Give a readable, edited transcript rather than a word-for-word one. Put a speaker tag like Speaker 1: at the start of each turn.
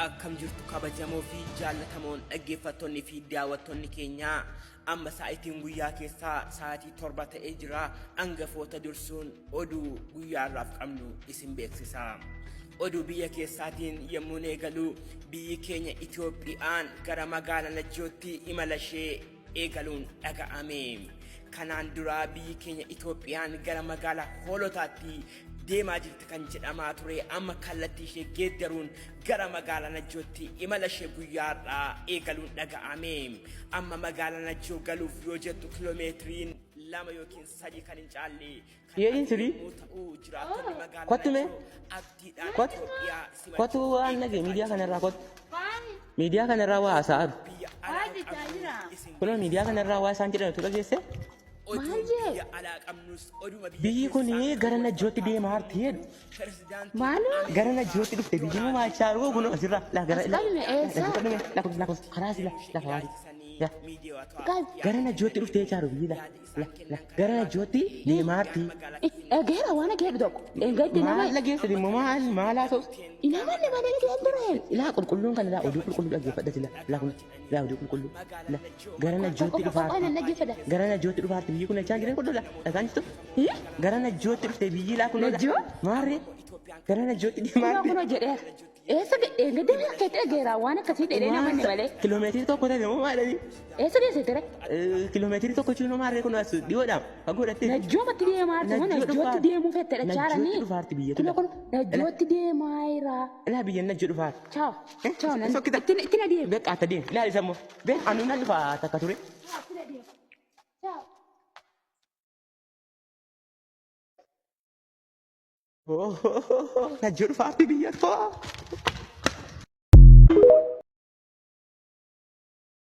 Speaker 1: Akkam jirtu kabajamoo fi jaallatamoon dhaggeeffattoonni fi daawwattoonni keenyaa amma sa'aatiin guyyaa keessaa sa'aatii 7 ta'ee jira angafoota dursuun oduu guyyaa irraaf qabnu isin beeksisa. Oduu biyya keessaatiin yommuun eegalu biyyi keenya Itoophiyaan gara magaalaa Najjootti imala ishee eegaluun dhaga'ame. Kanaan dura biyyi keenya Itoophiyaan gara magaalaa Hoolotaatti deemaa jirti kan jedhamaa ture amma kallattii ishee geeddaruun gara magaalaa Najjootti imala ishee guyyaa har'aa eegaluun dhaga'ame. Amma magaalaa Najjoo galuuf yoo jettu kiloomeetiriin 2 yookiin 3 kan hin caalle kan
Speaker 2: Yeeyin
Speaker 1: hafe
Speaker 2: sirii.
Speaker 1: yommuu ta'u jiraattonni magaalaa
Speaker 2: Kottu mee.
Speaker 1: Najjoo abdiidhaan
Speaker 2: Kottu.
Speaker 1: Itoophiyaa
Speaker 2: Kottu
Speaker 1: simachuuf
Speaker 2: waan nage
Speaker 1: eeggataa
Speaker 2: miidiyaa
Speaker 1: jiru.
Speaker 2: kanarraa kottu.
Speaker 3: Maal?
Speaker 2: Miidiyaa kanarraa waa haasa'aa jiru.
Speaker 1: Biyya
Speaker 3: Maal
Speaker 1: alaa
Speaker 3: jechaa
Speaker 1: qabnu
Speaker 3: jira?
Speaker 1: isin
Speaker 2: Kunoo miidiyaa
Speaker 1: beeksisa.
Speaker 2: kanarraa waa isaan jedhan utuu dhageesse.
Speaker 1: Oduun
Speaker 3: Maal jee?
Speaker 1: biyya alaa qabnus oduma biyya
Speaker 2: Biyyi kun
Speaker 1: keessaan
Speaker 2: gara
Speaker 1: kan wal
Speaker 2: Najjootti
Speaker 1: fakkaatu
Speaker 2: deemaa jirti
Speaker 1: yommuu
Speaker 2: jedhu.
Speaker 1: ta'u, pirezidaantiin
Speaker 3: Maaloo?
Speaker 2: Gara
Speaker 1: Ameerikaa
Speaker 2: Najjootti dhufte biyyi moo
Speaker 1: Doonaald
Speaker 2: maal jiru kunoo asirraa laa gara
Speaker 3: As
Speaker 2: laa
Speaker 3: qabime eessa?
Speaker 2: dhaggeeffadhu mee lakkoofsa lakkoofsa karaa asii laa
Speaker 1: deemuu ishee
Speaker 2: lafa waati.
Speaker 1: ilaalchisanii
Speaker 2: Yaa
Speaker 1: miidiyoota
Speaker 3: Qabi.
Speaker 2: gara
Speaker 1: yaada
Speaker 2: Najjootti dhufte
Speaker 1: kennaniiru.
Speaker 2: jechaa jiru biyyi laa
Speaker 1: Yaada isaan
Speaker 2: laa laa
Speaker 1: kennan
Speaker 2: gara
Speaker 1: kanarraa
Speaker 2: Najjootti deemaa
Speaker 1: Itoophiyaan
Speaker 2: jirti.
Speaker 1: magaalaa
Speaker 3: Eh,
Speaker 1: Finfinnee
Speaker 3: Dhageera waan dhageedhu tokko. Dheengadde nama
Speaker 2: Maal dhageesse immoo maal maal haasa'u?
Speaker 3: Namanni malee dhageen ture.
Speaker 2: Ilaa qulqulluun kana laa oduu qulqulluu dhaggeeffadhati laa laa kun laa oduu qulqulluu laa gara Najjootti
Speaker 3: Qofa qofa
Speaker 2: dhufaarti
Speaker 3: nan dhaggeeffadha.
Speaker 2: gara Najjootti dhufaarti biyyi kun jechaa jiran qulqulluu laa dhagaan jirtu
Speaker 3: Eh?
Speaker 2: gara Najjootti dhufte biyyi laa kun
Speaker 3: Najjoo?
Speaker 2: maarree gara Najjootti
Speaker 3: Kunoo
Speaker 2: deemaarti.
Speaker 3: kunoo jedheera. Eessa dheengadde akka itti dhageera waan akkasii jedhee namanni malee.
Speaker 2: Kiloomeetirii tokko ta'e moo maalidha?
Speaker 3: Eessa geesse ture?
Speaker 2: Kiloomeetirii tokko jechuun maarree kun as dhiyoodha. Fagoo dhattee.
Speaker 3: Najjoomatti deemaa jirti moo
Speaker 2: Najjoo
Speaker 3: najjootti
Speaker 2: dhufaarti.
Speaker 3: deemuu fette dhachaaranii?
Speaker 2: Najjootti dhufaarti biyya
Speaker 3: Kunoo
Speaker 2: tula.
Speaker 3: kunoo najjootti deemaa jira.
Speaker 2: Ilaa biyya najjoo dhufaarti.
Speaker 3: Chaaw chaaw nan
Speaker 2: Sokkita.
Speaker 3: itti itti na deema.
Speaker 2: Beekaa atta deemi. Ilaali isa immoo. Beek anuu nan dhufa takka ture.
Speaker 3: Chaaw itti na deema. Chaaw.
Speaker 2: Najjoo dhufaarti biyya too.